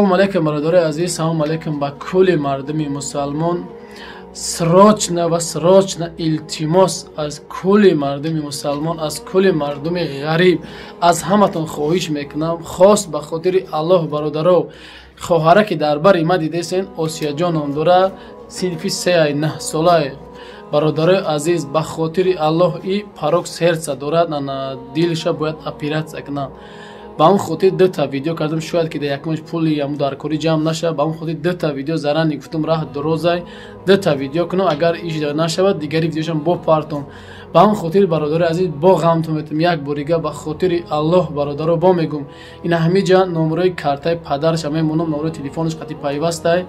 Салому алейкум, бародарои азиз, салому алейкум ба кулли мардуми мусалмон. Срочно ва срочно илтимос аз кулли мардуми мусалмон, аз кулли мардуми ғариб, аз ҳаматон хоҳиш мекунам, хос ба хотири Аллоҳ, бародаро, хоҳара ки дар бари ма дидесен, Осияҷон ном дора, синфи сеай, 9-солае. Бародарои азиз, ба хотири Аллоҳ, и порок сердца дорад, дилша бояд оператсия кунам. Ба он хотир дута видео кардам, шояд ки дар якумаш пули яму даркорӣ ҷамъ нашавад. Ба он хотир дута видео зарани гуфтум, раҳ дурозай, дута видео кунам, агар иш нашавад, дигари видеошам бо партом. Ба он хотир, бародарои азиз, бо ғамтон метам як борига, ба хотири Аллоҳ, бародаро, бо мегум, ина ҳамиҷа номерои картаи падарша мемонам, номерои телефонаш қати пайвастай.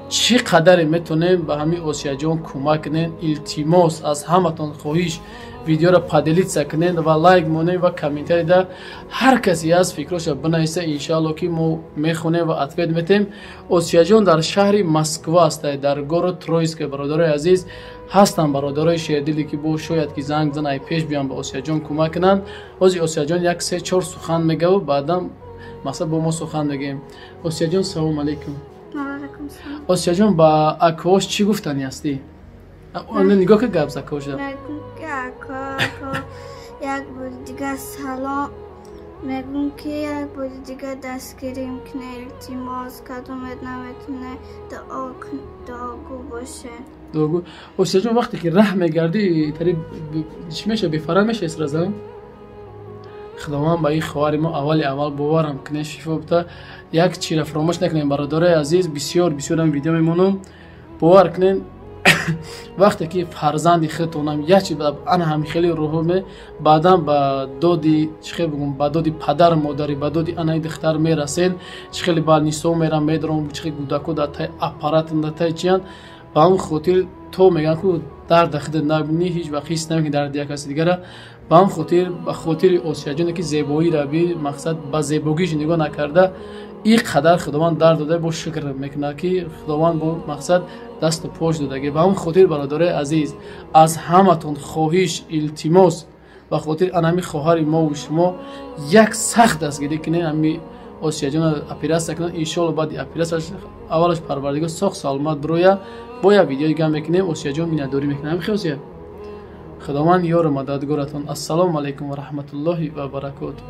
Чӣ қадаре метонем, ба ҳамин Осияҷон кӯмак кунем. Илтимос, аз ҳаматон хоҳиш, видеоро поделиться кунед ва лайк монед ва комментарийда ҳар касе аз фикроша бинависа, иншаалло ки мо мехонем ва ответ метем. Осияҷон дар шаҳри Москва аст, дар город Троицкий. Бародарои азиз, ҳастанд бародарои шердиле ки бо шояд ки занг зан, ай пеш биён, ба Осияҷон кӯмак кунанд. Ҳозир Осияҷон як се чор сухан мегаву баъдан мақсад бо мо сухан мегӯем. Осияҷон, салому алейкум. Осияҷон, ба акош чӣ гуфтанӣ ҳастӣ? Нигоҳ ки гап закоша. Як бори дига салом мегӯм, ки як бори дига дастгирим куне, илтимос, кадомет наметуне, дуогӯ боше. Дуогӯ. Осияҷон, вақте ки раҳ мегардӣ, тари чӣ меша, бефара меша сразу? Худованд ба ин хоҳари мо аввали аввал, боварам кунед, шифо бита. Як чира фаромӯш накунем, бародарои азиз, бисёр бисёрам видео мемонам, бовар кунед, вақте ки фарзанди худтонам як чи ана ҳами хеле рӯҳуме, баъдан ба доди, чӣ хел бигӯм, ба доди падару модари, ба доди анаи духтар мерасен. Чӣ хеле ба нисо мерам, медорам, чӣ хел кӯдако дар таи аппарат, дар таи чиян. Ба ҳамн хотир то мегӯянд ку дарда худат набинӣ, ҳеҷ вақт ҳис намекунӣ дарди як каси дигара. Ба ҳамн хотир, ба хотири Осияҷоне ки зебоиро би, мақсад ба зебогиш нигоҳ накарда, ин қадар Худованд дард дода, бо шукр мекунад ки Худованд бо мақсад дасту пош додагӣ. Ба ҳамн хотир, бародарои азиз, аз ҳаматон хоҳиш, илтимос, ба хотири анами хоҳари мову шумо як сахт дастгирӣ кунед, ҳами Осияҷон оператсия кунад. Иншоалло, баъди оператсия аввалаш Парвардигор соғ саломат бироя, бо як видеои дигар мекунем, Осияҷон миннатдорӣ мекунем. Ҳамихе, Осия, Худованд ёру мададгоратон. Ассалому алайкум ва раҳматуллоҳи ва баракоту.